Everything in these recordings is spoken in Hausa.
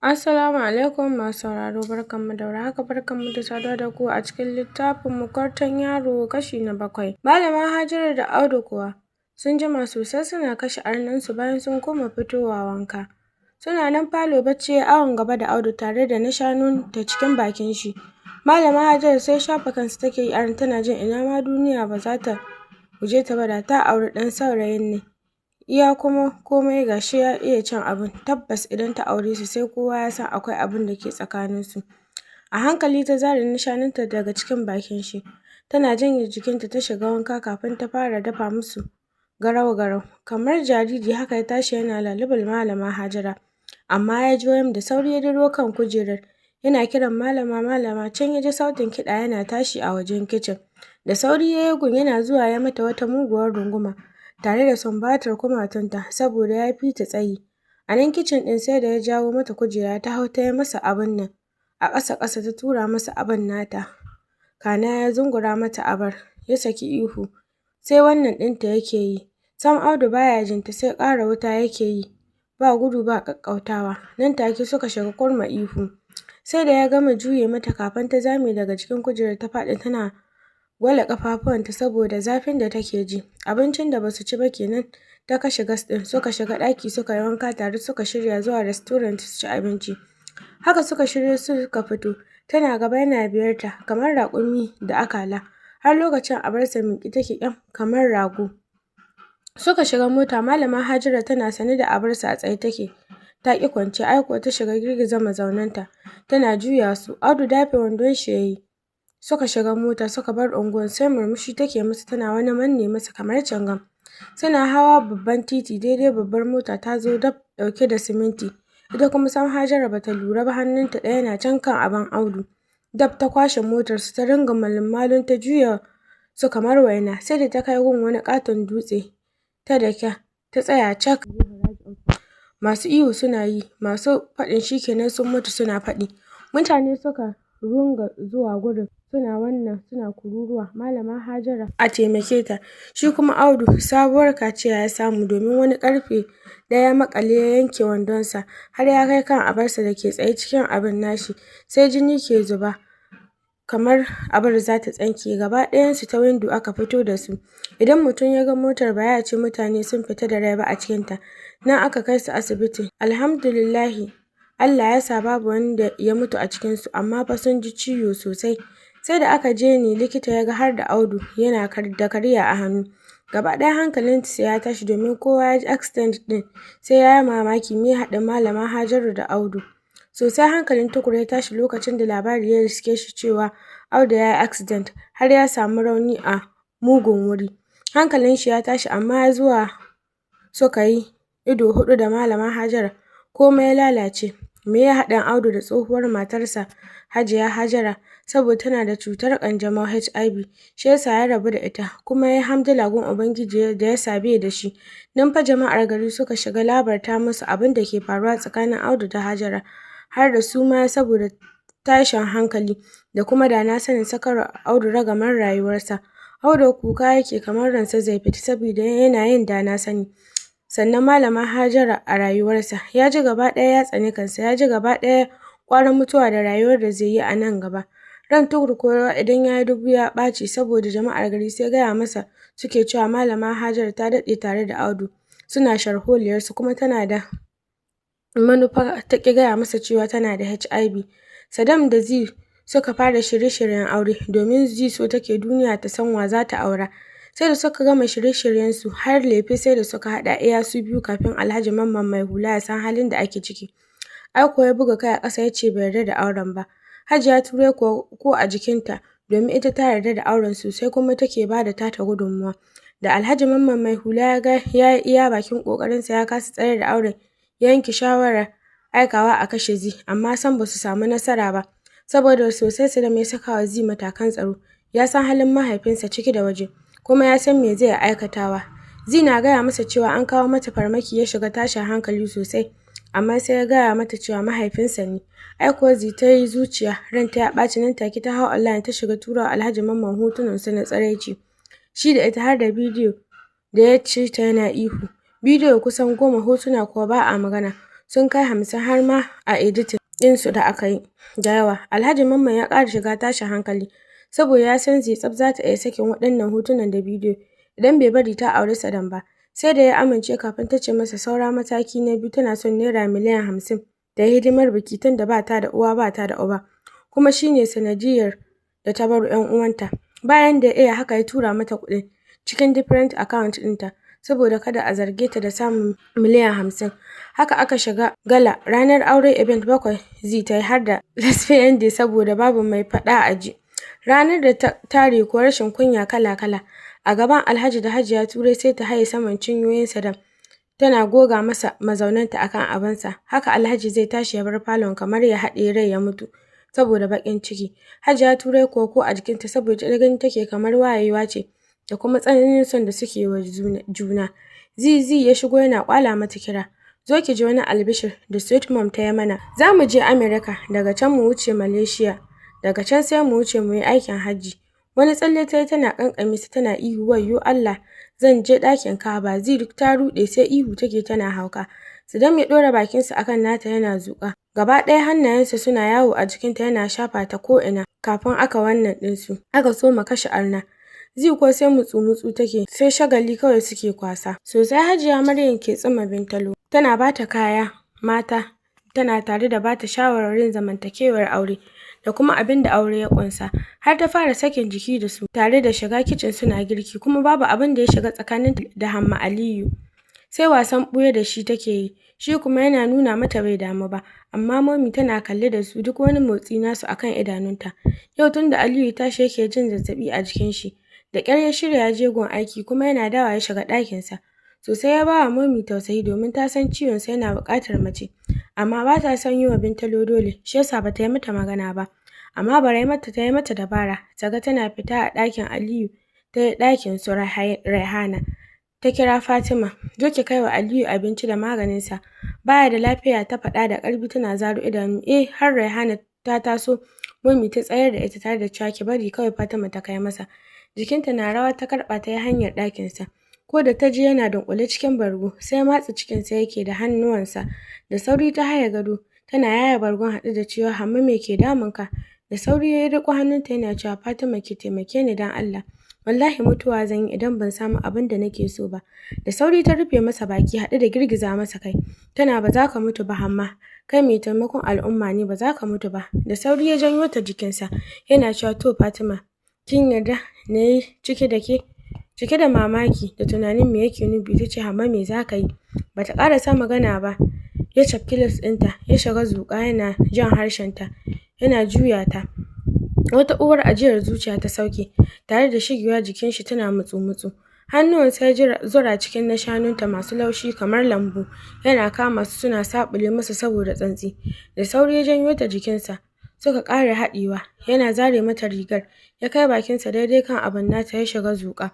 Assalamu alaikum masu sauraro, barkanmu da warhaka, barkanmu da saduwa da ku a cikin littafin mu kwarton yaro kashi na 7. Malama Hajara da Audu kuwa sun jima sosai suna kashe arnan su bayan sun koma fitowa wanka. Suna nan falo bacci yayi awon gaba da Audu tare da na shanun ta cikin bakin shi. Malama Hajara sai shafa kansa take yi a tana jin ina ma duniya ba za ta guje ta ba da ta auri ɗan saurayin nan. Iya kuma komai gashi ya iya cin abun, tabbas idan ta aure shi sai kowa ya san akwai abun da ke tsakanin su. A hankali ta zare na shanunta daga cikin bakin shi, tana janye jikinta ta shiga wanka kafin ta fara dafa musu garau-garau. Kamar jariri haka ya tashi yana lalubar Malama Hajara, amma ya ji wayam da sauri ya diro kan kujerar yana kiran Malama, Malama. Can ya ji sautin kiɗa yana tashi a wajen kicin. Da sauri ya yi gun, yana zuwa ya mata wata muguwar runguma tare da sumbatar kumatunta saboda ya fi ta tsayi. A nan kicin ɗin sai da ya jawo mata kujera ta hau ta yi masa abun nan a ƙasa-ƙasa ta tura masa abun nata. Kana ya zungura mata abar, ya saki ihu, sai wannan ɗinta yake yi. Sam Audu baya jinta, sai ƙara wuta yake yi, ba gudu ba ƙaƙƙautawa. Nan take suka shiga kurma ihu. Sai da ya gama juye mata kafin ta zame daga cikin kujerar ta faɗi tana gwale ƙafafuwanta saboda zafin da take ji. Abincin da basu ci ba kenan ta kashe gas ɗin, suka shiga ɗaki suka yi wanka tare suka shirya zuwa restaurant su ci abinci. Haka suka shiryo suka fito, tana gaba yana biyar ta kamar raƙumi da akala. Har lokacin abarsa miƙe take ƙyam kamar rago. Suka shiga mota, Malama Hajara tana sane da abarsa a tsaye take, ta ƙi kwanciya. Ai kuwa ta shiga girgiza mazaunanta tana juya su. Audu dafe wandon shi yayi. Suka shiga mota suka bar unguwar, sai murmushi take masa tana wani manne masa kamar cingam. Suna hawa babban titi, daidai babbar mota ta zo dab ɗauke da siminti. Ita kuma sam Hajara bata lura ba, hannunta ɗaya na can kan abin Audu. Dab ta kwashe motar su ta ringa malum-malum ta juya su kamar waina, sai da ta kai gun wani ƙaton dutse ta daka ta tsaya cak. Masu ihu suna yi, masu faɗin shikenan sun mutu suna faɗi. Mutane suka runga zuwa gurin suna wannan suna kururuwa Malama Hajara a taimake ta. Shi kuma Audu sabuwar kaciya ya samu, domin wani ƙarfe ɗaya maƙale ya yanke wandonsa har ya kai kan abarsa da ke tsaye cikin abin nashi, sai jini ke zuba kamar abar za ta tsinke. Gaba ɗayansu ta windo aka fito da su. Idan mutum ya ga motar ba ya ce mutane sun fita da rai ba a cikinta. Nan aka kai su asibiti. Alhamdulillahi Allah ya sa babu wanda ya mutu a cikinsu, amma fa sun ji ciwo sosai. Sai da aka je ne likita ya ga har da Audu yana da kariya a hannu. Gaba ɗaya hankalinsa ya tashi, domin kowa ya ji accident ɗin sai ya yi mamaki me ya haɗa Malama Hajaru da Audu. Sosai hankalin Tukur ya tashi lokacin da labari ya riske shi cewa Audu ya yi accident har ya samu rauni a mugun wuri. Hankalin shi ya tashi, amma zuwa suka yi ido huɗu da Malama Hajara komai ya lalace. Me ya haɗa Audu da tsohuwar matarsa Hajiya Hajara? Saboda tana da cutar ƙanjamau HIV, shi yasa ya rabu da ita, kuma ya yi hamdala gun Ubangiji da ya sa bai da shi. Nan fa jama'ar gari suka shiga labarta musu abin da ke faruwa tsakanin Audu da Hajara, har da su ma saboda tashin hankali da kuma da na sanin sakarwa Audu ragamar rayuwarsa. Audu kuka yake kamar ransa zai fita saboda yana yin da na sani. Sannan Malama Hajara a rayuwarsa, ya ji gaba ɗaya ya tsani kansa, ya ji gaba ɗaya ƙwarin mutuwa da rayuwar da zai yi a nan gaba. Ran Tukur kuwa idan ya yi dubu ya ɓaci, saboda jama'ar gari sai gaya masa suke cewa Malama Hajara ta daɗe tare da Audu suna sharholiyarsu, kuma tana da manufa ta ƙi gaya masa cewa tana da HIV. Saddam da Zee suka fara shirye-shiryen aure, domin Zee so take duniya ta san wa za ta aura. Sai da suka gama shirye-shiryensu har lefe sai da suka haɗa iya su biyu kafin Alhaji Mamman Mai Hula ya san halin da ake ciki. Ai kuwa ya buga kai a ƙasa ya ce bai yarda da auren ba. Hajiya Turai kuwa ko a jikinta, domin ita ta yarda da auren sosai kuma take ba da tata gudunmawa. Da Alhaji Mamman Mai Hula ya ga ya yi iya bakin ƙoƙarinsa ya kasa tsayar da auren, ya yanke shawarar aikawa a kashe Zee, amma sam ba su samu nasara ba, saboda sosai Saddam ya saka wa Zee matakan tsaro. Ya san halin mahaifinsa ciki da waje, kuma ya san me zai aikatawa. Zee na gaya masa cewa an kawo mata farmaki ya shiga tashin hankali sosai, amma sai ya gaya mata cewa mahaifinsa ne. Ai kuwa Zee ta yi zuciya, ranta ya ɓaci, nan take ta hau online ta shiga tura wa Alhaji Mamman hotunan su na tsiraici. Shi da ita har da bidiyo da ya ci ta yana ihu. Bidiyo kusan 10, hotuna kuwa ba a magana. Sun kai 50 har ma a editing ɗinsu da aka yi da yawa. Alhaji Mamman ya ƙara shiga tashin hankali saboda ya san Zee tsaf za ta iya sakin waɗannan hotunan da bidiyo idan bai bari ta auri Sadam ba. Sai da ya amince kafin ta ce masa saura mataki na biyu, tana son naira miliyan 50 ta yi hidimar biki tunda ba ta da uwa ba ta da uba, kuma shi ne sanadiyyar da ta baro 'yan uwanta. Bayan da ya iya haka ya tura mata kuɗin cikin different account ɗinta saboda kada a zarge ta da samun miliyan 50. Haka aka shiga gala ranar aure, event 7 Zee ta yi har da lesbian day saboda babu mai faɗa a ji. Ranar da ta tare kuwa rashin kunya kala-kala. A gaban Alhaji da Hajiya Turai sai ta haye saman cinyoyin Sadam tana goga masa mazaunanta akan abinsa. Haka Alhaji zai tashi ya bar falon kamar ya haɗiye rai ya mutu saboda baƙin ciki. Hajiya Turai kuwa ko a jikinta saboda ita gani take kamar wayewa ce da kuma tsananin son da suke wa juna. Zizi ya shigo yana ƙwala mata kira. Zo ki ji wani albishir da sweet mom ta yi mana. Za mu je America, daga can mu wuce Malaysia, daga can sai mu wuce mu yi aikin hajji. Wani tsalle ta yi tana ƙanƙame sa tana ihu, wayyo Allah, zan je ɗakin Ka'aba. Zee duk ta ruɗe sai ihu take tana hauka. Sadam ya ɗora bakinsa akan nata yana zuƙa. Gaba ɗaya hannayensa suna yawo a jikinta yana shafa ta ko'ina kafin aka wannan ɗinsu. Aka soma kashe arna. Zee kuwa sai mutsu-mutsu take, sai shagali kawai suke kwasa. Sosai Hajiya Maryam ke tsuma Bintalo. Tana bata kaya mata, tana tare da bata shawarwarin zamantakewar aure da kuma abin da aure ya ƙunsa. Har ta fara sakin jiki da su tare da shiga kicin suna girki, kuma babu abin da ya shiga tsakaninta da Hamma Aliyu. Sai wasan ɓuya da shi take yi, shi kuma yana nuna mata bai damu ba. Amma Momi tana kalle da su, duk wani motsi nasu akan idanunta. Yau tun da Aliyu ya tashi yake jin zazzaɓi a jikin shi. Da ƙyar ya shirya ya je gun aiki, kuma yana dawowa ya shiga ɗakinsa. Sosai ya ba wa Momi tausayi domin ta san ciwonsa yana buƙatar mace. Amma ba ta son yi wa Bintalo dole, shi yasa ba ta yi mata magana ba. Amma Baraimata ta yi mata dabara, ta ga tana fita a ɗakin Aliyu ta yi ɗakin su Raihana. Ta kira Fatima, zo ki kai wa Aliyu abinci da maganinsa. Baya da lafiya, ta faɗa da ƙarfi tana zaro idanu. Eh, har Raihana ta taso Momi ta tsayar da ita tare da cewa ki bari kawai Fatima ta kai masa. Jikinta na rawa ta karɓa ta yi hanyar ɗakinsa. Ko da ta je yana dunƙule cikin bargo, sai matse cikinsa yake da hannuwansa. Da sauri ta haye gado, tana yaye bargon haɗe da cewa Hamma me ke damunka? Da sauri ya riƙo hannunta yana cewa Fatima ki taimake ni don Allah. Wallahi mutuwa zan yi idan ban samu abin da nake so ba. Da sauri ta rufe masa baki haɗe da girgiza masa kai. Tana ba za ka mutu ba Hamma. Kai mai taimakon al'umma ne, ba za ka mutu ba. Da sauri ya janyo ta jikinsa yana cewa to Fatima, kin yarda na yi ciki da ke? Cike da mamaki da tunanin me yake nufi ta ce Hamma me za ka yi? Bata ƙarasa magana ba ya cafki lips ɗinta ya shiga zuƙa yana jan harshenta yana juya ta. Wata uwar ajiyar zuciya ta sauke tare da shigewa jikin shi tana mutsu-mutsu. Hannuwansa ya zura cikin na shanunta masu laushi kamar lambu, yana kama su suna saɓule masa saboda tsantsi. Da sauri ya janyo ta jikinsa suka ƙara haɗewa, yana zare mata rigar ya kai bakinsa daidai kan abun nata ya shiga zuƙa.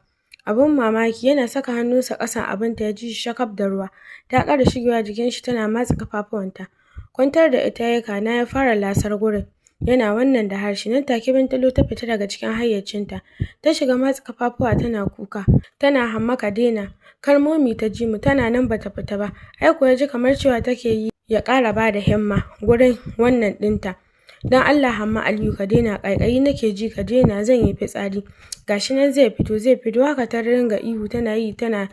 Abun mamaki, yana saka hannunsa ƙasan abinta ya ji shi shakaf da ruwa. Ta ƙara shigewa jikin shi tana matse ƙafafuwanta. Kwantar da ita ya kana ya fara lasar gurin. Yana wannan da harshe. Nan take Bintalo ta fita daga cikin hayyacinta. Ta shiga matse ƙafafuwa tana kuka. Tana Hamma ka daina. Kar Momi ta ji mu, tana nan bata fita ba. Ai kuwa ya ji kamar cewa take yi ya ƙara bada himma gurin wannan ɗinta. Don Allah Hamma Aliyu ka daina, ƙaiƙayi nake ji, ka daina, zan yi fitsari. Gashi nan zai fito, zai fito. Haka ta ringa ihu tana yi tana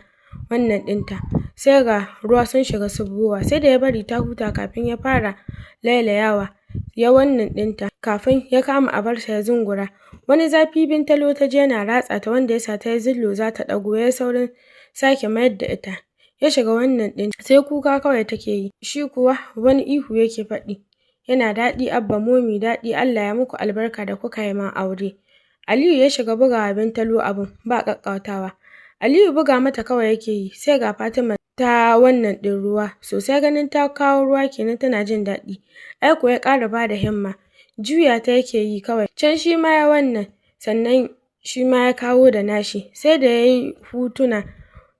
wannan ɗinta. Sai ga ruwa sun shiga zubowa. Sai da ya bari ta huta kafin ya fara lailayawa ya wannan ɗinta kafin ya kama abarsa ya zungura. Wani zafi Bintalo ta ji yana ratsa ta wanda ya sa ta yi zillo za ta ɗago, ya yi saurin sake mayar da ita. Ya shiga wannan ɗin sai kuka kawai take yi. Shi kuwa wani ihu yake faɗi. Yana daɗi Abba, Momi daɗi, Allah ya muku albarka da kuka yi min aure. Aliyu ya shiga bugawa Bintalo abun ba ƙaƙƙautawa. Aliyu buga mata kawai yake yi, sai ga Fatima ta wannan ɗin ruwa sosai, ganin ta kawo ruwa kenan tana jin daɗi. Ai kuwa ya ƙara bada himma. Juya ta yake yi kawai. Can shi ma ya wannan, sannan shi ma ya kawo da nashi. Sai da ya yi hutuna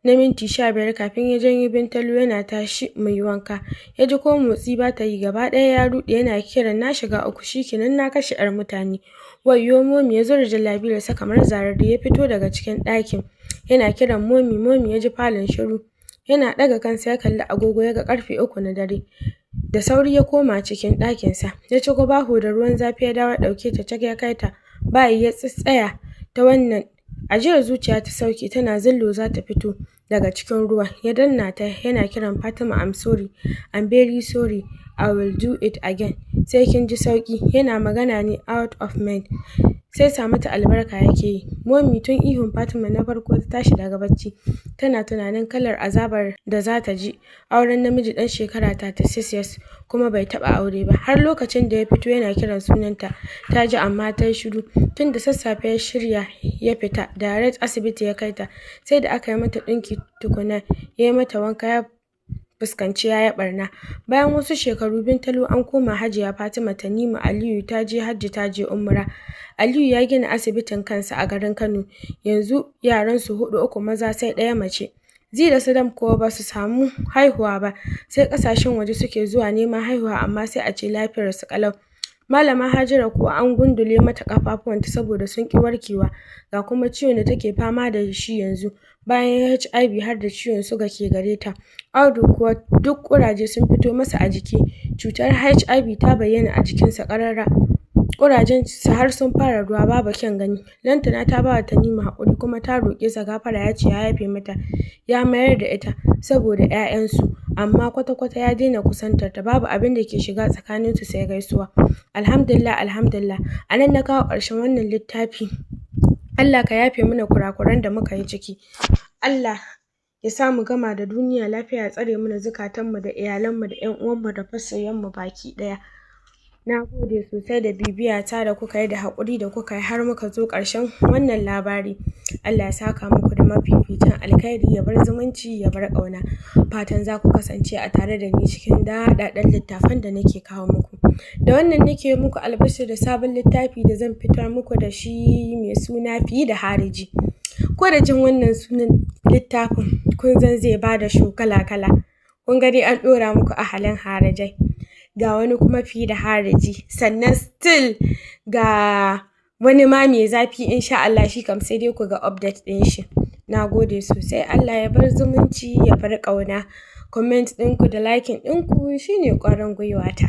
na minti 15 kafin ya janyo Bintalo yana tashi mu yi wanka. Ya ji ko motsi ba ta yi, gaba ɗaya ya ruɗe yana kiran na shiga uku, shikenan na kashe 'yar mutane. Wayyo Momi, ya zura jallabiyarsa kamar zararre ya fito daga cikin ɗakin yana kiran Momi, Momi, ya ji falon shiru. Yana ɗaga kansa ya kalli agogo ya ga ƙarfe 3 na dare. Da sauri ya koma cikin ɗakinsa, ya ciko baho da ruwan zafi, ya dawo ya ɗauke ta cak ya kai ta bayi ya tsitstsaya ta. Wannan ajiyar zuciya ta sauke, tana zillo za ta fito daga cikin ruwan ya danna ta yana kiran Fatima. "I'm sorry, I'm very sorry, I will do it again, sai kin ji sauki." Yana magana ne out of mind, sai sa mata albarka yake yi. Momi tun ihun Fatima na farko ta tashi daga bacci, tana tunanin kalar azabar da za ta ji auren namiji dan shekara 36 years kuma bai taba aure ba. Har lokacin da ya fito yana kiran sunanta ta ji, amma ta yi shiru. Tun da sassafe ya shirya ya fita, direct asibiti ya kai ta. Sai da aka yi mata ɗinki tukuna, ya yi mata wanka, ya fuskanci ya yi ɓarna. Bayan wasu shekaru, Bintalo an koma Hajiya Fatima Tanimu Aliyu ta je hajji, ta je umra. Aliyu ya gina asibitin kansa a garin Kano. Yanzu yaransu huɗu, uku maza sai ɗaya mace. Zee da Sadam kuwa ba su samu haihuwa ba, sai ƙasashen waje suke zuwa neman haihuwa, amma sai a ce lafiyarsu ƙalau. Malama Hajara kuwa an gundule mata ƙafafuwanta saboda sun ƙi warkewa, ga kuma ciwon da take fama da shi yanzu, bayan HIV har da ciwon suga ke gare ta. Audu kuwa duk ƙuraje sun fito masa a jiki, cutar HIV ta bayyana a jikinsa ƙarara. Ƙurajen har sun fara ruwa, babu kyan gani. Lantana ta ba wa Tanimu haƙuri kuma ta roƙe sa gafara, ya ce ya yafe mata, ya mayar da ita saboda 'ya'yansu, amma kwata-kwata ya daina kusantar ta, babu abin da ke shiga tsakaninsu sai gaisuwa. Alhamdulillah, alhamdulillah. A nan na kawo ƙarshen wannan littafi. Allah ka yafe mana kurakuran da muka yi ciki. Allah ya sa mu gama da duniya lafiya, ya tsare mana zukatanmu da iyalanmu da 'yan uwanmu da masoyanmu baki ɗaya. Na gode sosai da bibiya ta da kuka yi da haƙuri da kuka yi har muka zo ƙarshen wannan labari. Allah ya saka muku da mafificin alkhairi, ya bar zumunci, ya bar ƙauna. Fatan za ku kasance a tare da ni cikin daɗaɗɗen littafan da nake kawo muku. Da wannan nake muku albishir da sabon littafi da zan fitar muku da shi mai suna Fiye da Hariji. Ko da jin wannan sunan littafin kun san zai bada sho kala-kala. Kun ga dai an ɗora muku ahalin harijai. Ga wani kuma Fiye da Hariji, sannan still ga wani ma mai zafi, insha Allah shi kam sai dai ku ga update ɗin shi. Na gode sosai. Allah ya bar zumunci, ya bar ƙauna. Comment ɗinku da liking ɗinku shine ƙwarin gwiwata.